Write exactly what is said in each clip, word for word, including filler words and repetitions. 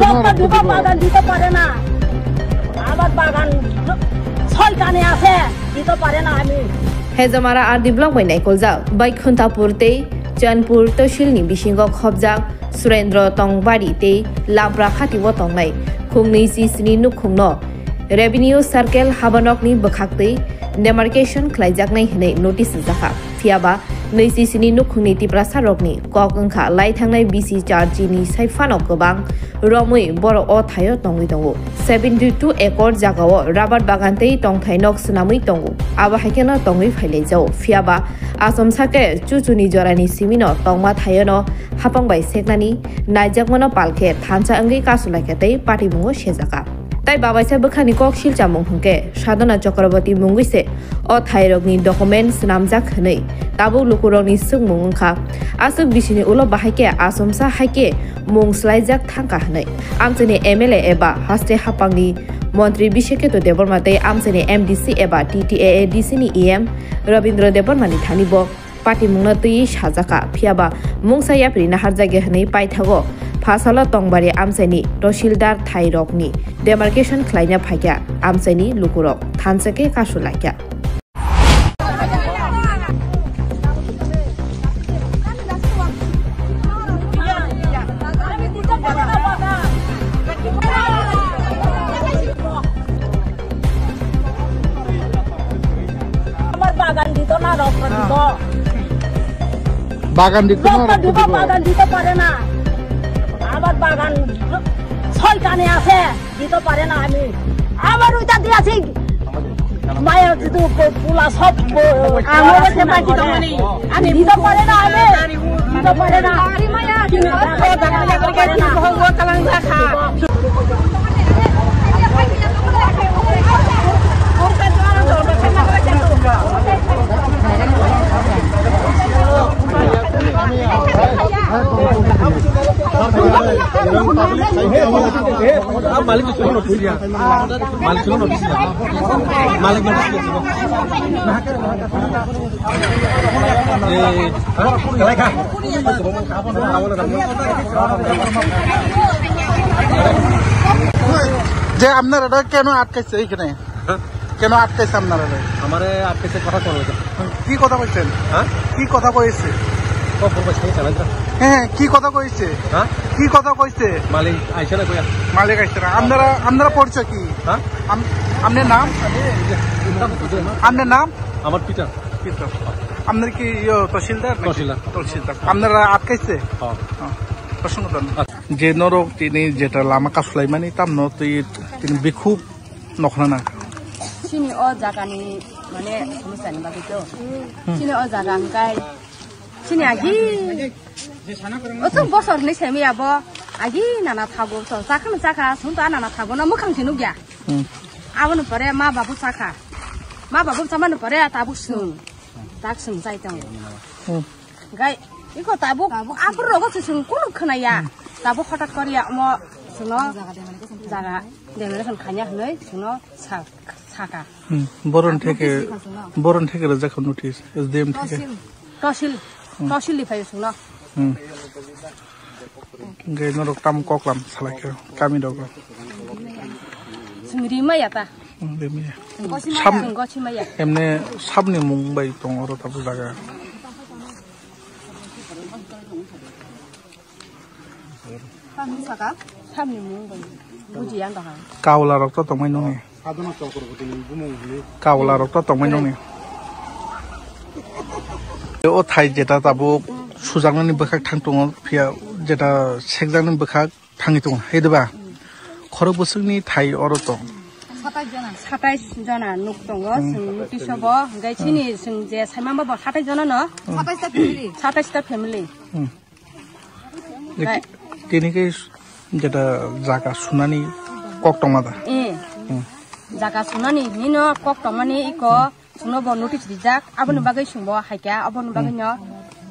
লোকটা দিব বাগান দিতে পারে না, আমার বাগান ছয়খানে আছে, দিতে পারে না আমি। Hejamara R D block bai naikoljak Baikhuntapur tei Chanpur tosilni bisingo khobjak Surendra Tongbari tei Labra Hati o tongnai khung nui chi sini nukhungno Revenue Circle habanokni bwkhaktwi demarcation khlaijaknai hwnwi notice rwjakha. Phiyaba nui chi sini nukhungni Tiprasa rokni kok wngkha lai thangnai bisi charchi ni sai phano kwbang romwi borok o thaio tongwi tongo. Seventy two acre jagao rubber bagan tei tongthai nok swnamwi tongo. Abo hai kheno tongwi phailaijao. Phiyaba achomsa khe chuchuni jorani simino tongma thaiono hapang bai seknani naijakmano pal khe thansa wngwi kasu laikha tei patimungo sejaka. Tai babaisa bwkhani kok silchamung hwnkhe Sadhana Chakraborty mungwi se o thairokni document swnamjak hwnwi tabuk lukurokni swngmung wngkha. Aswk bisini ulo bahai khe achomsa hai khe mung swlaijak thangkha hwnwi amchaini M L A eba haste hapangni montri Bisheketu Debbarma tei amchaini M D C eba T T A A D C ni E M Rabindra Debbarma ni thani bo patimungno twiwi sajakha, phiyaba mungsa yapri naharjakya hwnwi paithago phasalo Tongbari amchaini Tahsildar thairokni demarcation khlaina phaikha amchaini lukurok thansa khe kasu laikha. আমার বাগান দিত না, রক্ত দিত। বাগান দিত না, রক্ত রক্ত দিব, দিব। বাগান দিতে পারে না। আমার বাগান ছয়খানে আছে, দিতে পারে না আমি। আবার ওইটা দিয়েছি। মায়ের যদি প-, পোলা সব প-, আমার কাছে বাকি তো মানে, আমি দিতে পারে না আমি। দিতে পারে না। দিতে পারে না। Malik itu notice dia. Malik itu notice dia. Malik notice dia. যে আপনারা এটা কেন আটকাইছে এইখানে? হ্যাঁ? কেন আটকাইছে আপনারা এটা? আমারে আটকাইছে কথা কোন লাগে? কি কথা কইছেন? হ্যাঁ? কি কথা কইছে? কখন কইছে? হ্যাঁ, হ্যাঁ, কি কথা কইছে? হ্যাঁ? কি কথা কইছে? মালিক আইছে না কইয়া? মালিক আইছে না। আপনারা, আপনারা পরিচয় কি? হ্যাঁ? আম-, আপনার নাম? আপনার নাম? আমার পিতা। পিতা। আপনার কি ইয়ে তহসিলদার নাকি? তহসিলদার। তহসিলদার। আপনারা আটকাইছে? হ্যাঁ। হ্যাঁ। অসংখ্য ধন্যবাদ। যে নরক তিনি যেটা লামা কাসুলাইমানি তাম ন তুই তিনি বিক্ষোভ নখনা না। Sini o jaga ni mane somosa ni bagwi to. Sini o jaga hwnkhe sini agi. O chwng bosor hinwi semi abo agi nana thago to chakha chakha sung ta nana thago no mukhang si nukya. Hmm. Aboni pore ma babu chakha. Ma babu chamani pore tabuk sung. Tak sung chai tongo. Hmm. Gai iko tabuk abur rogo se sung kunu khwnaya. Hmm. Tabuk hotat koriya omo sungno jaga demolition khaina hinwi sungno sa-, saka. Hmm. Boron theke, boron theke rajak notice, S D M theke. Tosil, tosil ni phai sungno. Hmm. Hingke norok tamo koklam salai khe kami rogo. Chwng rimaya ta. Hmm, rimaya. Chwng gosimaya. Sab-, chwng gosimaya. Emne sabni mung bai tongo oro tabuk jaga. Tamo saka? Sabni mung bai. Bujiya ang kaham. Kaula rok to tongmai nuni. Sadhana Chakraborty ni bumung hwnwi. Kaula rok to tongmai nungni. O thai jeta tabuk sujaknani bwkhak thang tongo, phiya jeta sekjaknani bwkhak thangwi tongo, hai diba? Khorok bwswkni thai oro tong. Satais jona. Satais jona nuk tongo, hmm, chwng notice o bo, hwnkhe chini chwng je saimamba bo satais jona no. Hmm. Satais ta family. Satais ta family. Hmm. Bai. Tini ke jeta jaga sunani kok tongma da? Eh. Hmm. Jaga sunani hino kok tongmani iko suno bo notice rijak, aboni bagwi sungbo haikya, aboni bagwi no.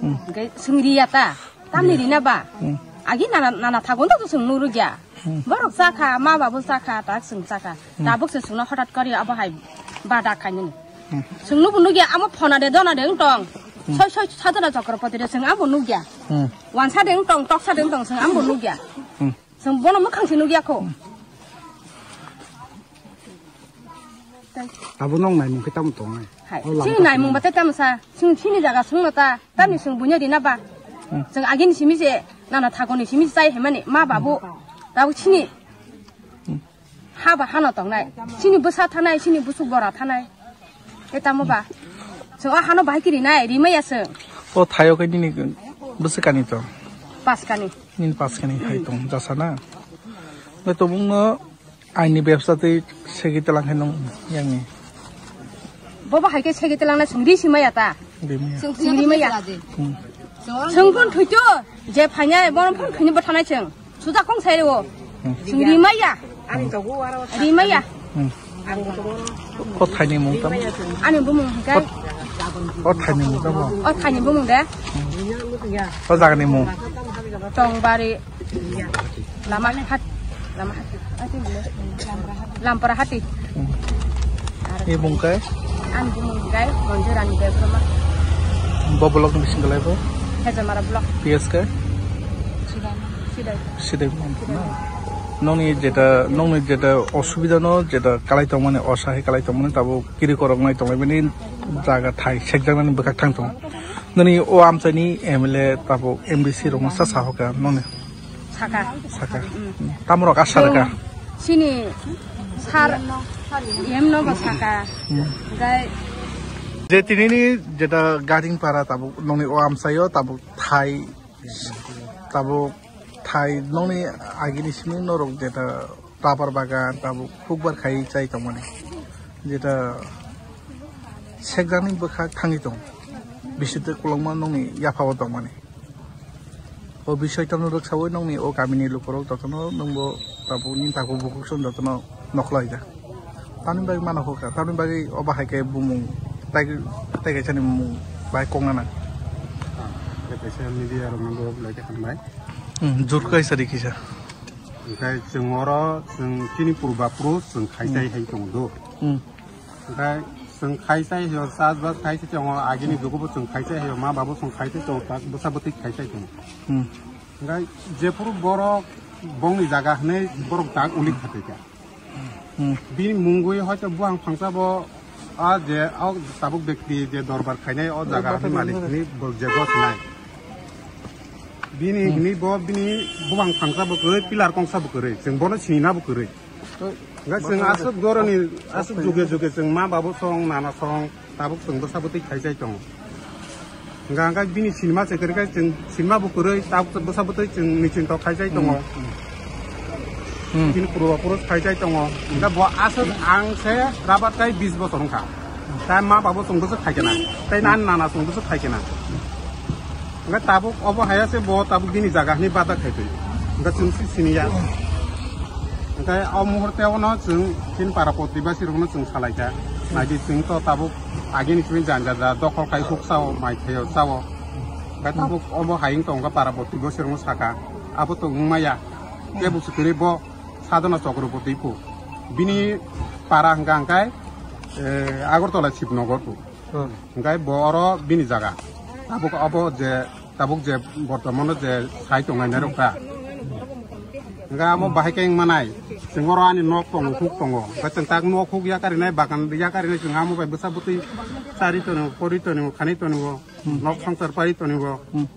Hmm. Hwnkhe sung riya ta, tamni rina ba? Hmm. Agi nana, nana thagun to sung nurugya. Hmm. Borok chakha, ma babu chakha, tak sung chakha. Hmm. Tabuk se sungno hotat kori abo hai bada khainani. Hmm. Sung nubu nugya, amo phona de, dona de wng tong. Hmm. Soi, soi, Sadhana Chakraborty de sung amo nugya. Hmm. Wansa de wng tong, toksa de wng tong, sung amo nugya. Hmm. Chwng bono mwkhang se nukya kho. Abo nong naimung khe tamo tongnai? Hai, o lama chini naimung batai tamo sa? Chwng chini jaga sungno ta, tamni chwng buino rina ba? Hmm. Chwng agini simi se, nana thagoni simi se chai hemani, ma babu, tabuk chini. Hmm. Ha ba hano tongnai. Chini bwsa thanai, chini busuk bora thanai. E tamo ba? Chwng o hano bahai kiri nai, rimaya chwng. O thayo khe nini bwswk kani to? Pas kani. Nini pas kani hai tong jasa na? Ngai tobungno aini bebsa tei segi telang hai nong yang ni. Bobo hai khe segi telang na chwng ri simaya ta? Rimaya. Chwng rimaya. Hmm. Chwng phun thuito, je phainai, bono phun thuini bwthanai chwng. Suda kong sai rwo. Hmm. Chwng rimaya. Rimaya. Hmm. O thaini mung tamo? Ani bumung hwnkhe? O thaini mung tamo? O thaini bumung de? O jagani mung? Tongbari. Lama hat. Lama hat. Lampara hati. Hmm. Ni bung kai? Ani bumung kai, Bonjo Rani Debbarma. Bo block ni bising kalai bo? Hejamara block. P S K? Sidai. Sidai. Sidai block na? Nongni jeta, nongni jeta osubida no, jeta kalai tongmani, osahi kalai tongmani, tabo kiri korok nai tonglai bini jaga thai sekjaknani bwkhak thang tong. Nini o amchaini M L A tabo M D C rokno sa sahoka noni? Saka. Saka. Mm. Tamorok asa rwkha? Chini sar, M no bo saka. Mm. Gai. Je tinini jeta gading para tabuk noni o amsaio tabuk thai, tabuk thai noni agini simi norok jeta rubber bagan tabuk hukbar khai chai tongmani. Jeta sekjakni bwkhak thangwi tong. Bisitwi kwlwngma nokni yaphao tongmani. O bisoi tongno rwksaui nokni o kamini lukurok jotono nwngbo tabukni takhuk bukhuk song jotono nokhlai ja. Tamni bagwi mano hokha, tamni bagwi obo hai khe bumung tai, tai kaisani bumung bai kok nana. Tei kaisa media rokno bo belai khe hambai. Hmm, jur kaisa ri kisa. Hwnkhe chwng oro chwng chini purba purus chwng khai chai hai tongo do. Hmm. Hwnkhe chwng khai chai hio, chas bas khai chai tongo, agini jugo bo chwng khai chai hio, ma babo chwng khai chai tongo, tak bwsa bwtwi khai chai tongo. Hmm. Hwnkhe jephuru borok bongni jaga hwnwi borok tak uli khatai kha. Hmm. Bini mungwi hoito buphang phangsa bo a je o tabuk bekti je dorbar khainai o jaga ni malik ni bo je boss nai. Bini Hmm. hini bo bini buphang phangsa bo kwrwi, pillar kongsa bo kwrwi, chwng bono sinina bo kwrwi. Hwnkhe chwng aswk doroni, aswk juge juge chwng ma babo song, nana song, tabuk chwng bwsa bwtwi khai chai tongo. Hwnkha hwnkhe bini sinima se kwrwi khe chwng sinima bo kwrwi, tabuk bwsa bwtwi chwng niching tok khai chai tongo. Hmm. Bini purba purus khai chai tongo. Hwnkhe bo aswk ang se rabar tai bis bosor wngkha. Tai ma babo chwng bwswk khai khe na. Tai nan nana chwng bwswk khai khe na. Hwnkhe tabuk obo haya se bo tabuk bini jaga hwnwi bada khai twi. Hwnkhe chwng si siniya. Hwnkhe o muhurte ono chwng chini para protibasi rokno chwng salai kha. Naidi chwng to tabuk agini chwng janja ja dokhol khai huk sao, mai thaio sao. Hwnkhe tabuk obo hai wng tong kha para protibasi rokno saka. Abo to wng maya. Kebo se kwrwi bo Sadhana Chakraborty phu. Bini para hwnkha hwnkhe, eh, Agartala Shibnagar phu. Hmm. Hwnkhe bo oro bini jaga. Tabuk abo je, tabuk je bortomano je sai tongnai nairok ta. Hwnkhe abo bahai khe wng manai. Chwng oro ani nok tongo, huk tongo. Hwnkhe chwng tak nok huk yakarinai, bagan yakarinai chwng amo bai bwsa bwtwi chari tongo, pori tongo, khani tongo. Hmm. Nok swngchar pai tongo. Hmm.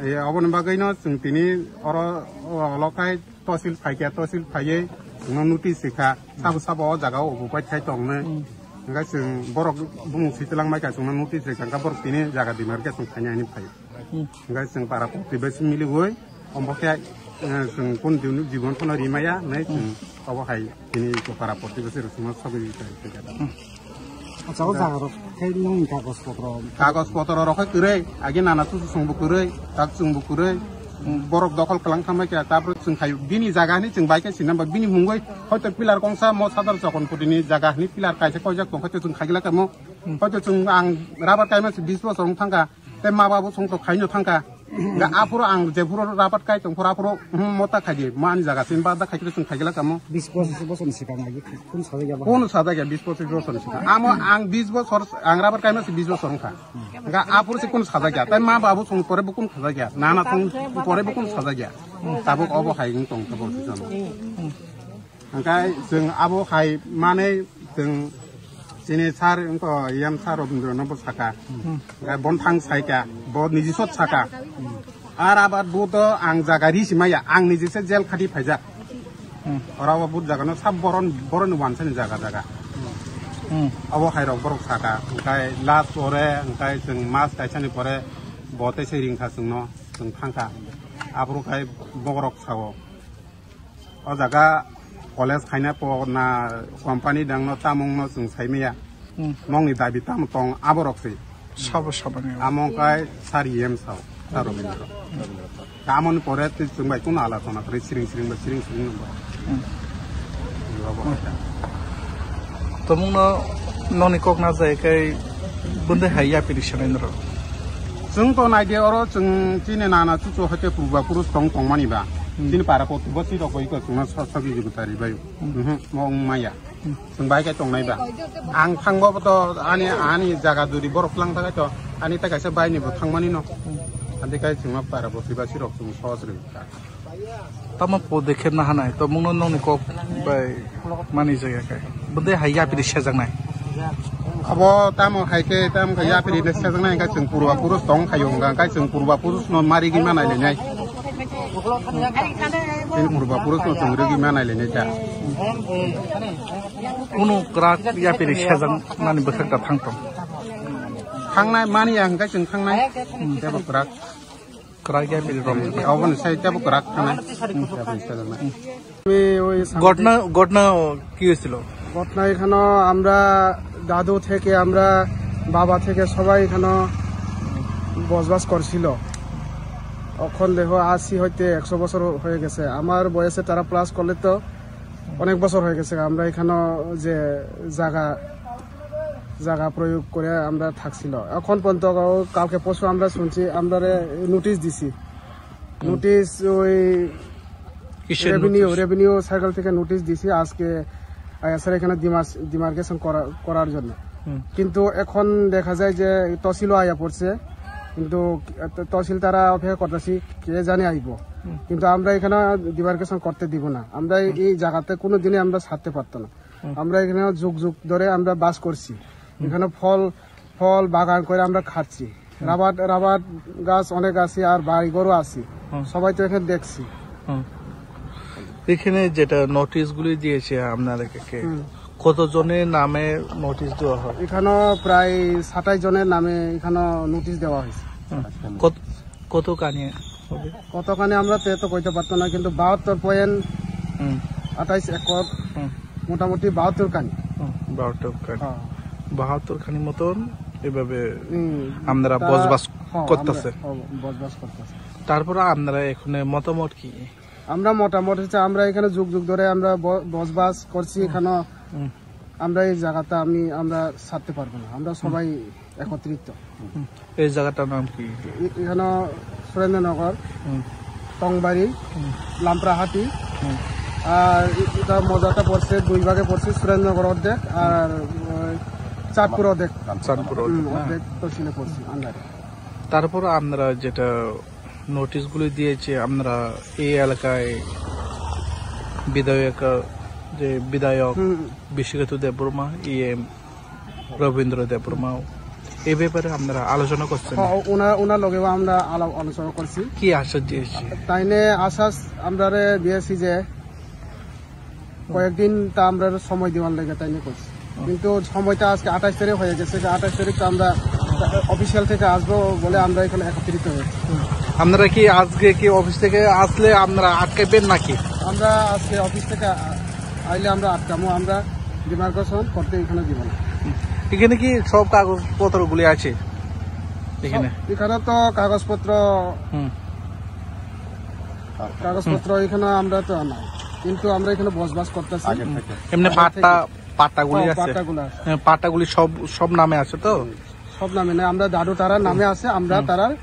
Ai, aboni bagwino chwng tini oro, olo khai tosil phaikha, tosil phaiwi chwngno notice rikha, sabo sabo o jaga o obo pai thai tongnai. Hmm. Hwnkhe chwng borok bumung swi twlang maikha, chwngno notice rikha, hwnkhe borok tini jaga dima rikha chwng khaina hinwi phai. Hmm. Hwnkhe chwng para protibasi miliwi, omo khe, eh, chwng kun jibon phano rimaya hinwi chwng obo hai tini para protibasi rok chwngno sogwi rikha. Hmm. Acha, o jaga rok khe nongni kagoj potro? Kagoj potro rok khe kwrwi, agi nana chuchu chwngbo kwrwi, tak chwngbo kwrwi, borok dokhol kwlang khamai khe, tapore chwng khai bini jaga hinwi chwng bai khe sinna ba bini mungwi hoito pillar kongsa mo Sadar Chokon Putini jaga hinwi pillar kaisa koijak tong khe chwng khai glak kamo, hoito chwng ang rubber kaima se bis bosor wng thangkha, tei ma babo chwng to khaino thangkha. Ga aphuru ang jephuru rabat kai tongphuru aphuru, hmm, mota khaidi, mani jaga sin bada khaidi sung khaigila kamo. Bis pochis bochor ni sikang agi kun sajak ya? Kun sajak ya bis pochis bochor ni sikang. Amo ang bis bochor, ang rabat kai masi bis bochor wngkha. Ga aphuru se kun sajak ya. Tai ma babu sung pore bo kun sajak ya. Nana sung pore bo kun sajak ya. Tabuk obo hai wng tong tabuk sung. Hingkai chwng abo hai manwi chwng chini sir wngkha E M sir Robindra no bo saka. Hingkai bon thang saika, bo niji sot saka. Ar abar bo to ang jaga ri si maya, ang niji se jail khati phaijak. Ora bo but jaga no sab boron, boron wansani jaga jaga. Abo hai rok borok saka, hingkai last pore, hingkai chwng mas kaisani pore bo tei se ringkha chwngno, chwng thangkha. Aboro khai boborok sao. O jaga college khaina po na company dangno tamungno chwng saimaya. Hmm. Nongni dabi tamo tong aborok se. Sabo sabani. Among kai sir E M sao, sir Robindra. Tamoni pore twi chwng bai kuno ala sona kre siring siring ba siring siring nungba. Hmm. Tomungno noni kok na jai kai bunde hai yapiri sanai nro. Chwng to naide oro chwng chini nana chuchu hoite purba purus tong tongmani ba. Hmm. Chini para kotwi bo chirok bai ko chwngno sa-, sagi jugu tari bai. Hmm. Mhm, mo wng maya. Hmm. Chwng bai kai tongnai ba. Ang thangbo to ani, ani jaga duri borok lang takai to. Ani ta kaisa bai ni bo thangmani no. Hmm. Andi kai chwngno para bo twi ba chirok chwng sos ri. Tamo podekep na hanai, to mungno nongni kok bai mani jaya kai. Bende hai yapiri sejaknai. Abo tamo hai ke, tamo ke yapiri ne sejaknai, kai chwng purba purus tong khayo, hingka kai chwng purba purus no marigi manai lenai. Chini purba purus no chwng rigi manai lenai ta. Kunu krak yapiri sejak nani bwkhak ta thang tong. Thangnai mani ya, hingka chwng thangnai. Tebo krak. Kwrak ya bini rok. Oboni sai tebo kwrak thana. Tebo sai thana. আমি ওই শান্তি ঘটনা, ঘটনা কি হয়েছিল? ঘটনা এখানে আমরা দাদু থেকে, আমরা বাবা থেকে সবাই এখানে বসবাস করছিল। এখন দেখো আশি হইতে একশো বছর হয়ে গেছে। আমার বয়সে তারা প্লাস করলে তো অনেক বছর হয়ে গেছে আমরা এখানে যে জায়গা, জায়গা প্রয়োগ করে আমরা থাকছিল। এখন পর্যন্ত কালকে পরশু আমরা শুনছি, আমরা নোটিশ দিছি। হুম। নোটিশ ওই কিসের রেভিনিউ, নোটিশ? রেভিনিউ সার্কেল থেকে নোটিশ দিছি আজকে, আহ, স্যার এখানে ডিমার্স-, ডিমার্কেশন করা, করার জন্য। হুম। কিন্তু এখন দেখা যায় যে তহসিলও আয়া পড়ছে, কিন্তু তহসিল তারা অপেক্ষা করতেছি, কে জানে আইব। হুম। কিন্তু আমরা এখানে ডিমার্কেশন করতে দিব না। আমরা এই, হুম। এই জায়গাতে কোনো দিনই আমরা ছাড়তে পারতো না। হুম। আমরা এখানে যুগ যুগ ধরে আমরা বাস করছি। হুম। এখানে ফল, ফল বাগান করে আমরা খাচ্ছি। হুম। রাবার, রাবার গাছ অনেক আছে, আর বাড়ি ঘরও আছে। হুম। সবাই তো এখানে দেখছি। হুম। এখানে যেটা নোটিশগুলি দিয়েছে আপনাদেরকে, হুম। কতজনের নামে নোটিশ দেওয়া হয়? এখানে প্রায় সাতাশ জনের নামে এখানে নোটিশ দেওয়া হয়েছে। হুম। কত, কত কানি হবে? কতখানি আমরা তো এত কইতে পারতাম না, কিন্তু বাহাত্তর পয়েন্ট হুম। আঠাইশ একর, হুম। মোটামুটি বাহাত্তর খানি। হুম, বাহাত্তর খানি। হ্যাঁ। বাহাত্তর খানি মতন এভাবে হুম, আপনারা তারা, বসবাস হ্যাঁ, করতেছে। আমরা, হ্যাঁ, বসবাস করতেছে। তারপরে আপনারা এখানে মতামত কি? আমরা মতামত হচ্ছে আমরা এখানে যুগ যুগ ধরে আমরা ব-, বসবাস করছি হুম। এখানে। হুম। আমরা এই জায়গাটা আমি, আমরা ছাড়তে পারবো না, আমরা হুম। সবাই একত্রিত। হুম। এই জায়গাটার নাম কি? এ-, এখানে সুরেন্দ্রনগর, হুম। টংবাড়ি, হুম। লামপ্রাহাটি। হুম। আর এ-, এটা মজাটা পড়ছে, দুই ভাগে পড়ছে, সুরেন্দ্রনগর অর্ধেক আর, ওই, চাঁদপুর অর্ধেক। চাঁদপুর হুম, অর্ধেক, না? অর্ধেক তহসিলে পড়ছে, আন্ডারে। তারপর আপনারা যেটা নোটিশগুলি দিয়েছে, আপনারা এই এলাকায় বিধায়ক, যে বিধায়ক হুম। বিশ্বজিৎ দেববর্মা, ইএম রবীন্দ্র দেববর্মা, এই ব্যাপারে আপনারা আলোচনা করছেন? হ্যাঁ, ওনার, ওনার লগেও আমরা আলাপ আলোচনা করছি। কি আশ্বাস দিয়েছে? তাইনে আশ্বাস আমরারে দিয়েছি যে কয়েকদিন তা আমরা সময় দেওয়ার লাগে তাইনে করছি। হুম। কিন্তু সময়টা আজকে আঠাশ তারিখ হয়ে গেছে, যে আঠাশ তারিখ তো আমরা অফিসিয়াল থেকে আসবো বলে আমরা এখানে একত্রিত হয়েছি। হুম। আপনারা কি আজকে কি অফিস থেকে আসলে আপনারা আটকাবেন নাকি? আমরা আজকে অফিস থেকে আ-, আইলে আমরা আটকামো, আমরা ডিমার্কেশন করতে এখানে দিব না। এখানে কি সব কাগজপত্রগুলি আছে এখানে? সব, এখানে তো কাগজপত্র, হুম। কাগজপত্র এখানে আমরা তো নাই, কিন্তু আমরা এখানে বসবাস করতেছি। আগে থেকে। এমনি আগে পাট্টা, থেকে। পাট্টাগুলি হ্যাঁ, আছে? পাট্টাগুলো আছে। হ্যাঁ, পাট্টাগুলি সব, সব নামে আছে তো? সব নামে নেই, আমরা দাদু তারার নামে আছে, আমরা হুম। তারার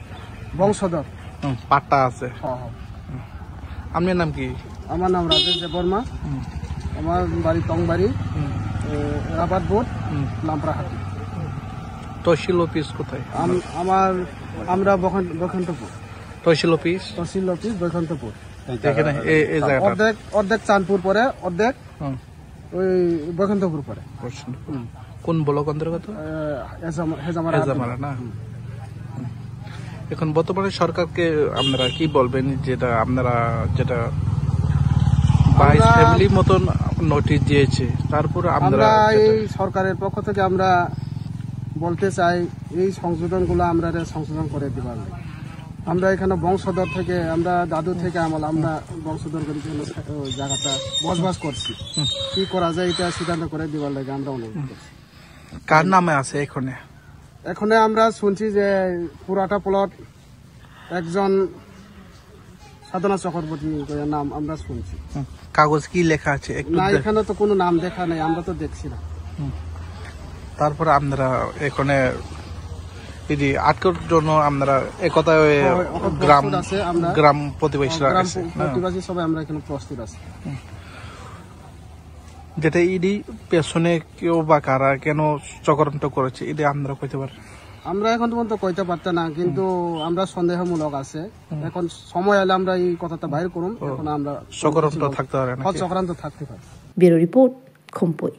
বংশধর। হুম, পাট্টা আছে। হ্যাঁ, হ্যাঁ। আপনার নাম কি? আমার নাম রাজেশ দেববর্মা। হুম। আমার বাড়ি টংবাড়ি, হুম। এ, রাবার বোর্ড, হুম। লাম্পরাহাটি। তহসিল অফিস কোথায়? আম-, আমার, আমরা বৈকুণ্ঠ-, বৈকুণ্ঠপুর। তহসিল অফিস? তহসিল অফিস বৈকুণ্ঠপুর। এখানে, এই, এই জায়গাটা? অর্ধেক, অর্ধেক চাঁদপুর পড়ে, অর্ধেক হুম। ওই বৈকুণ্ঠপুর পড়ে। বৈকুণ্ঠপুর। হুম। কোন ব্লক অন্তর্গত? এ, হেজামা-, হেজামারা। হেজামারা না? হুম। এখন বর্তমানে সরকারকে আপনারা কি বলবেন, যেটা আপনারা যেটা বাইশ আমরা ফ্যামিলির মতন নোটিশ দিয়েছে, তারপরে আপনারা আমরা যেটা এই সরকারের পক্ষ থেকে আমরা বলতে চাই, এই সংশোধনগুলো আমরা সংশোধন করে দিবার লাগে। আমরা এখানে বংশধর থেকে, আমরা দাদু থেকে আমল, আমরা বংশধর করে এখানে থা-, ওই জায়গাটা বসবাস করছি। হুম। কি করা যায়, এটা সিদ্ধান্ত করে দিবার লাগে আমরা অনুরোধ করছি। কার নামে আছে এখানে? এখানে আমরা শুনছি যে পুরাটা প্লট একজন সাধনা চক্রবর্তী করে নাম আমরা শুনছি। হুম। কাগজ কি লেখা আছে একটু না, দে- এখানে তো কোনো নাম দেখা নেই, আমরা তো দেখছি না। হুম। তারপরে আপনারা এখানে এই যে আটকর জন্য আপনারা একতা হয়ে হয়, এখন গ্রাম, প্রস্তুত আছে আমরা। গ্রাম প্রতিবেশীরা গ্রাম আছে, হ্যাঁ। প্রতিবেশী সবাই আমরা এখানে প্রস্তুত আছি। হুম। যেটা ইডি পেছনে কেউ বা কারা কেন চক্রান্ত করেছে, ইডি আপনারা কইতে পারেন? আমরা এখন পর্যন্ত কইতে পারতে না, কিন্তু আমরা সন্দেহমূলক আছে। হুম। এখন সময় হলে আমরা এই কথাটা বাইর করুম। ও, এখন আমরা চক্রান্ত থাকতে পারে নাকি? হ্যাঁ, চক্রান্ত থাকতে পারে। ব্যুরো রিপোর্ট, খুম্পুই।